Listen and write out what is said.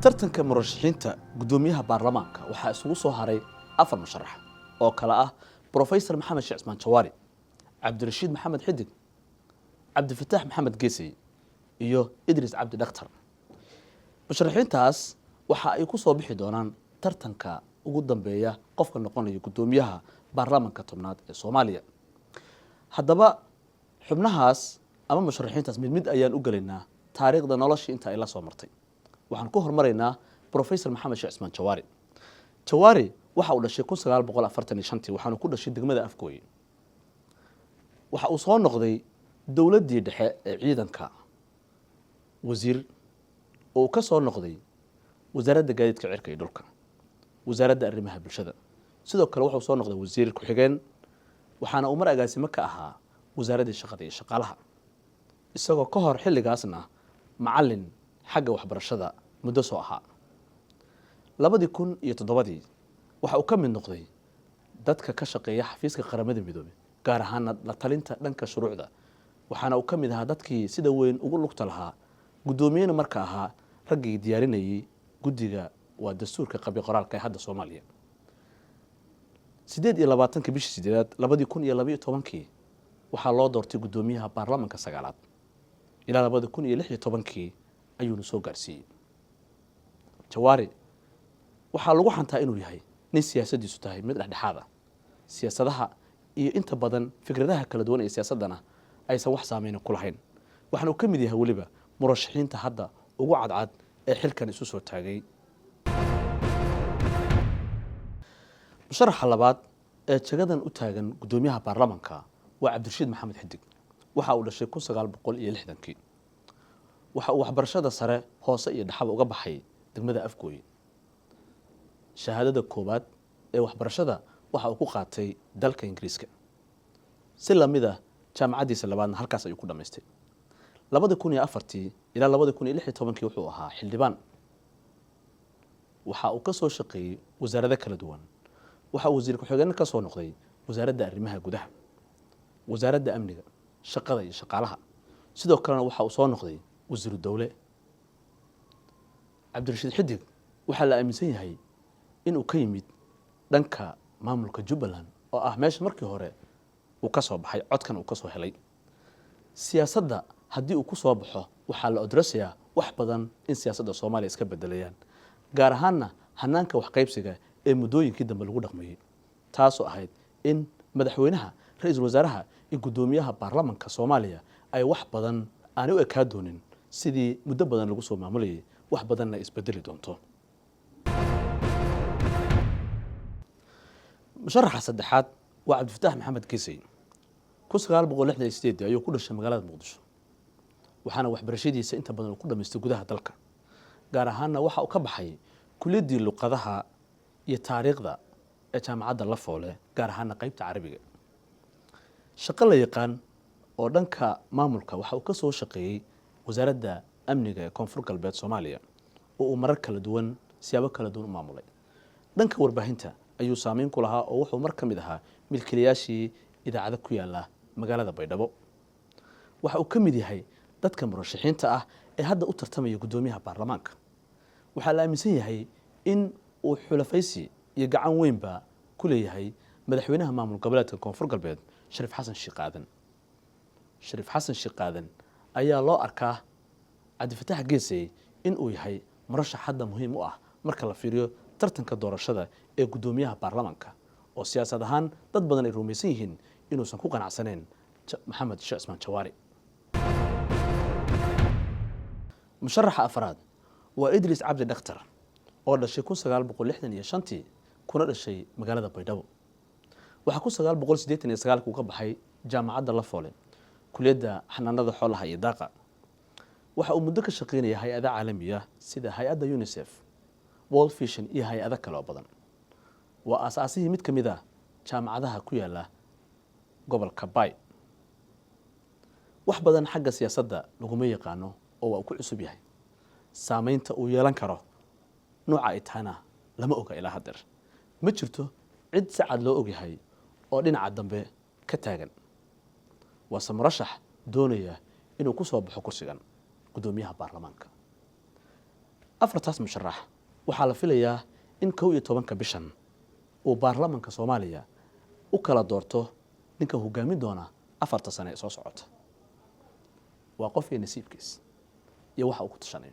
Tartanka murashaxiinta guddoomiyaha baarlamaanka waxaa isugu soo haray afar musharax oo kale ah Professor Maxamed Sheekh Cismaan Jawaari, Cabdirashiid Maxamed Xidig, Cabdifataax Maxamed Geesey iyo Idris Cabdi Dhakhtar. Musharaxiintaas waxa ay ku soo bixi doonaan tartanka ugu dambeeya qofka noqonaya guddoomiyaha baarlamaanka 10aad ee Soomaaliya. Haddaba xubnahaas ama musharaxiintaas mid mid ayaan u gelaynaa taariikhda noloshii inta ay la soo martay. Waxaan ku hormaraynaa Professor Maxamed Sheekh Cismaan Jawaari. Jawaari waxa uu dhashay 1945-tii, waxaanu ku dhashay degmada Afgooye. Waxa uu soo noqday dowladdii dhexe ee ciidanka wasiir oo uu ka soo noqday Wasaaradda Gaadiidka Cirka iyo Dhulka, Wasaaradda Arrimaha Bulshada. Sidoo kale wuxuu soo noqday wasiir ku-xigeen, waxaana uu mar agaasimo ka ahaa Wasaaraddii Shaqada iyo Shaqaalaha, isagoo ka hor xilligaasna macalin xagga waxbarashada muddo soo ahaa. 2007-dii waxa uu ka mid noqday dadka ka shaqeeya xafiiska Qaramada Midoobey, gaar ahaana la talinta dhanka shuruucda, waxaana uu ka mid ahaa dadkii sida weyn ugu lugta lahaa, guddoomiyena marka ahaa raggii diyaarinayay guddiga waa dastuurka qabyo qoraalka ee hadda Soomaaliya. 28-ka bishii sideedaad 2012-kii waxaa loo doortay guddoomiyaha baarlamanka sagaalaad. Ilaa 2016-kii ayuuna soo gaarsiiyey. Jawaari waxaa lagu xantaa inuu yahay nin siyaasaddiisu tahay mid dhexdhexaad ah, siyaasadaha iyo inta badan fikradaha kala duwan ee siyaasaddana aysan wax saameyna ku lahayn. Waxaana uu ka mid yahay weliba murashaxiinta hadda ugu cadcad ee xilkan isu soo taagay. Musharaxa labaad ee jagadan u taagan guddoomiyaha baarlamanka waa Cabdirashiid Maxamed Xidig. Waxa uu dhashay 1960-kii. Waxa uu waxbarashada sare, hoose iyo dhexaba uga baxay degmada Afgooye. Shahaadada koowaad ee waxbarashada waxa uu ku qaatay dalka Ingiriiska. Si lamid ah jaamacaddiisa labaadna halkaas ayuu ku dhamaystay. 2004-tii ilaa 2016-kii wuxuu ahaa xildhibaan. Waxa uu ka soo shaqeeyey wasaarado kala duwan. Waxa uu wasiir ku-xigeenno ka soo noqday Wasaaradda Arrimaha Gudaha, Wasaaradda Amniga, Shaqada iyo Shaqaalaha. Sidoo kalena waxa uu soo noqday wasiiru dowle. Cabdirashiid Xidig waxaa la aaminsan yahay inuu ka yimid dhanka maamulka Jubbaland, oo ah meesha markii hore uu ka soo baxay, codkan uu ka soo helay. Siyaasadda haddii uu ku soo baxo, waxaa la odrasayaa wax badan in siyaasadda Soomaaliya iska bedelayaan, gaar ahaanna hanaanka waxqaybsiga ee muddooyinkii dambe lagu dhaqmayey, taasoo ahayd in madaxweynaha, ra-iisul wasaaraha iyo guddoomiyaha baarlamanka Soomaaliya ay wax badan aanay u ekaa doonin sidii muddo badan lagu soo maamulayay, wax badanna isbedeli doonto. Musharaxa saddexaad waa Cabdifataax Maxamed Geesey. 1968 ayuu ku dhashay magaalada Muqdisho, waxaana waxbarashadiisa inta badan uu ku dhamaystay gudaha dalka, gaar ahaanna waxa uu ka baxay kuliyaddii luqadaha iyo taariikhda ee Jaamacadda Lafoole, gaar ahaana qeybta Carabiga. Shaqo la yaqaan oo dhanka maamulka waxa uu ka soo shaqeeyey Wasaaradda Amniga ee Koonfur Galbeed Soomaaliya, oo uu marar kala duwan siyaabo kala duwan u maamulay. Dhanka warbaahinta ayuu saameyn ku lahaa, oo wuxuu mar ka mid ahaa milkiilayaashii idaacado ku yaala magaalada Baydhabo. Waxa uu ka mid yahay dadka murashaxiinta ah ee hadda u tartamaya guddoomiyaha baarlamaanka. Waxaa la aaminsan yahay in uu xulafaysi iyo gacan weynba ku leeyahay madaxweynaha maamul goboleedka Koonfur Galbeed, Shariif Xasan Sheekh Aadan. Shariif Xasan Sheekh Aadan ayaa loo arkaa Cabdifataax Geesey in uu yahay murashax hadda muhiim u ah marka la fiiriyo tartanka doorashada ee guddoomiyaha baarlamaanka, oo siyaasad ahaan dad badan ay rumaysan yihiin inuusan ku qanacsaneyn Maxamed Sheekh Cismaan Jawaari. Musharaxa afraad waa Idris Cabdi Dhakhtar, oo dhashay 1965-tii, kuna dhashay magaalada Baydhabo. Waxaa 1989-ka uu ka baxay Jaamacadda Lafoole, kuliyadda xanaanada xoolaha iyo daaqa. Waxa uu muddo ka shaqeynaya hay-ada caalamiya sida hay-adda UNICEF, World Vision iyo hay-ado kale oo badan. Waa aasaasihii mid ka mid ah jaamacadaha ku yaala gobolka Bay. Wax badan xagga siyaasadda laguma yaqaano oo waa uu ku cusub yahay. Saameynta uu yeelan karo nooca ay tahana lama oga ilaa haddeer. Ma jirto cid si cad loo ogyahay oo dhinaca dambe ka taagan. Waase murashax doonaya inuu ku soo baxo kursigan guddoomiyaha baarlamaanka. Afartaas musharax waxaa la filayaa in 11-ka bishan uu baarlamanka Soomaaliya u kala doorto ninka hogaamin doona 4-ta sane ee soo socota. Waa qof iyo nasiibkiis iyo waxa uu ku tashanayo.